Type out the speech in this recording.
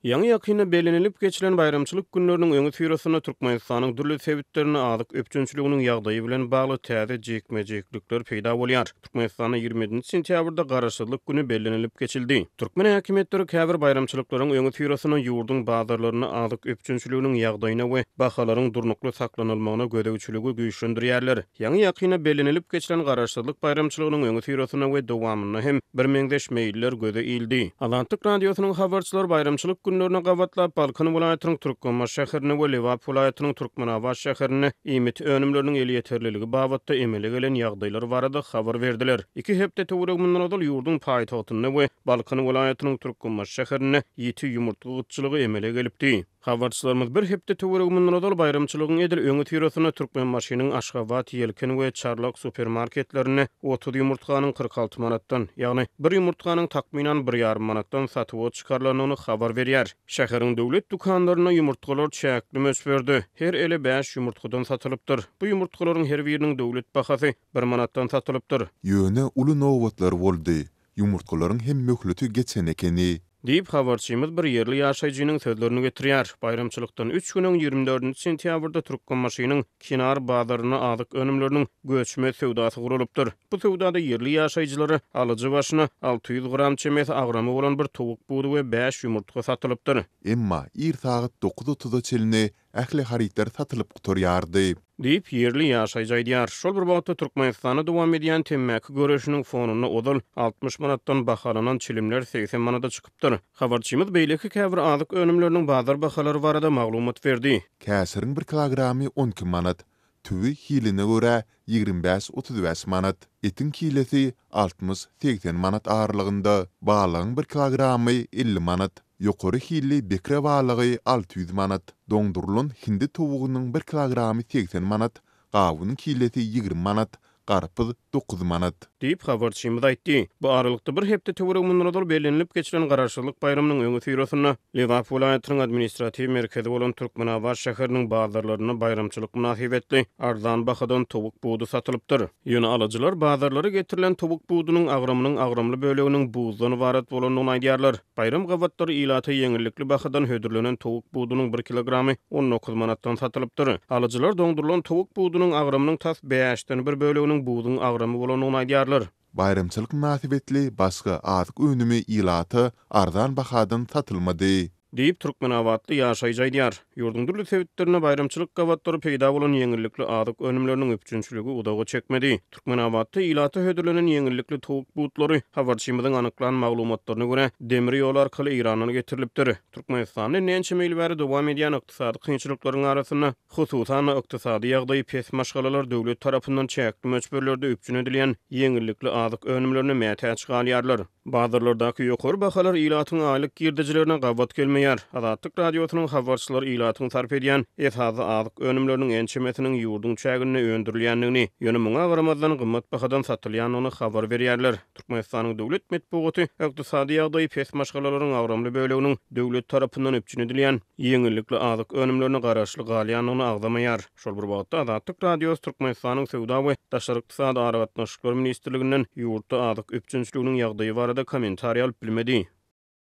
Ýaňy-ýakynda bellenilip geçilen baýramçylyk günleriniň öňüsyrasynda Türkmenistanyň dürli sebitlerinde azyk üpjünçiliginiň ýagdaýy bilen bagly täze jikme-jiklikler peýda bolýar. Türkmenistanda 27-nji sentýabrda Garaşsyzlyk güni bellenilip geçildi. Türkmen häkimiýetleri käbir baýramçylyklaryň öňüsyrasynda ýurduň bazarlarynda azyk üpjünçiliginiň ýagdaýyna we bahalaryň durnukly saklanylmagyna gözegçiligi güýçlendirýärler. Ýaňy-ýakynda bellenilip geçilen Garaşsyzlyk baýramçylygynyň öňüsyrasynda we dowamynda hem birmeňzeş meýiller göze ildi. Azatlyk Radiosynyň habarçylary baýramçylyk günlerine gabatlap, Balkan welaýatynyň Türkmenbaşy şäherinde we Lebap welaýatynyň Türkmenabat şäherinde iýmit önümleriniň elýeterliligi babatda emele gelen ýagdaýlar barada habar berdiler. Iki hepde töweregi mundan ozal ýurduň paýtagtynda we Balkan welaýatynyň Türkmenbaşy şäherinde ýiti ýumurtga gytçylygy emele gelipdi. Habarçylarymyz bir hepde töweregi mundan ozal baýramçylygyň edil öňüsyrasynda Türkmenbaşynyň Aşgabat, Ýelken we Çarlak supermarketlerinde 30 ýumurtganyň 46 manatdan, ýagny bir ýumurtganyň takmynan bir ýarym manatdan satuwa çykarylandygyny habar berýär. Şäheriň döwlet dükanlarynda ýumurtgalar çäkli möçberde, her ele bäş ýumurtgadan satylypdyr. Bu ýumurtgalaryň her biriniň döwlet bahasy bir manatdan satylypdyr. Ýöne uly nobatlar boldy. Ýumurtgalaryň hem möhleti geçen ekeni. Diýip, habarçymyz bir ýerli ýaşaýjynyň sözlerini getirýär. Baýramçylykdan üç gün öň, 24-nji sentýabrda Türkmenbaşynyň Kenar bazarynda azyk önümleriniň göçme söwdasy guralypdyr. Bu söwdada ýerli ýaşaýjylara alyjy başyna 600 gram çemesi agramy bolan bir towuk budy we bäş ýumurtga satylypdyr. Emma ir sagat dokuz otuza çenli Ähli harytlar satylyp gutarýardy. Diýip, ýerli ýaşaýjy aýdýar. Şol bir wagtda, Türkmenistanda dowam edýän temmäki göreşiniň fonunda ozal 60 manatdan bahalanan çilimler 80 manada çykypdyr. Habarçymyz beýleki käbir azyk önümleriniň bazar bahalary barada maglumat berdi. Käşiriň bir kilogramy 12 manat, tüwi hiline görä 25-35 manat, etiň kilesi 60-80 manat aralygynda, balygyň bir kilogramy 50 manat. Ýokary hilli bekre balygy 600 manat, doňdurylan hindi towugynyň bir kilogramy 80 manat, gawunyň kilesi 20 manat, garpyz 9 manat. Diýip, habarçymyz aýtdy. Bu aralykda, bir hepde töweregi mundan ozal bellenilip geçilen Garaşsyzlyk baýramynyň öňüsyrasynda Lebap welaýatynyň administratiw merkezi bolan Türkmenabat şäheriniň bazarlarynda baýramçylyk mynasybetli arzan bahadan towuk budy satylypdyr. Ýöne alyjylar bazarlara getirilen towuk budunyň agramynyň agramly böleginiň buzdan ybarat bolandygyny aýdýarlar. Baýram gabatlary ilata ýeňillikli bahadan hödürlenen towuk budunyň bir kilogramy 19 manatdan satylypdyr. Alyjylar doňdurylan towuk budunyň agramynyň tas bäşden bir böleginiň buzuň agramy bolandygyny aýdýarlar. Baýramçylyk mynasybetli başga azyk önümi ilata arzan bahadan satylmady. Diýip, türkmenabatly ýaşaýjy aýdýar. Ýurduň dürli sebitlerinde baýramçylyk gabatlary peýda bolan ýeňillikli azyk önümleriniň üpjünçiligi uzaga çekmedi. Türkmenabatda ilata hödürlenen ýeňillikli towuk butlary, habarçymyzyň anyklan maglumatlaryna görä, demir ýol arkaly Eýrandan getirilipdir. Türkmenistanda ençeme ýyl bäri dowam edýän ykdysady kynçylyklaryň arasynda, hususan-da, ykdysady ýagdaýy pes maşgalalar döwlet tarapyndan çäkli möçberlerde üpjün edilýän ýeňillikli azyk önümlerine mätäç galýarlar. Bazarlardaky ýokary bahalar ilatyň aýlyk girdejilerine gabat gelmeýär. Azatlyk Radiosynyň habarçylary ilatyň sarp edýän esasy azyk önümleriniň ençemesiniň ýurduň çäginde öndürilýändigini, ýöne muňa garamazdan gymmat bahadan satylýandygyny habar berýärler. Türkmenistanyň döwlet metbugaty ykdysady ýagdaýy pes maşgalalaryň agramly böleginiň döwlet tarapyndan üpjün edilýän ýeňillikli azyk önümlerine garaşly galýandygyny agzamaýar. Şol bir wagtda, Azatlyk Radiosy Türkmenistanyň Söwda we daşary ykdysady aragatnaşyklar ministrliginden ýurtda azyk üpjünçiliginiň ýagdaýy barada kommentariý alyp bilmedi.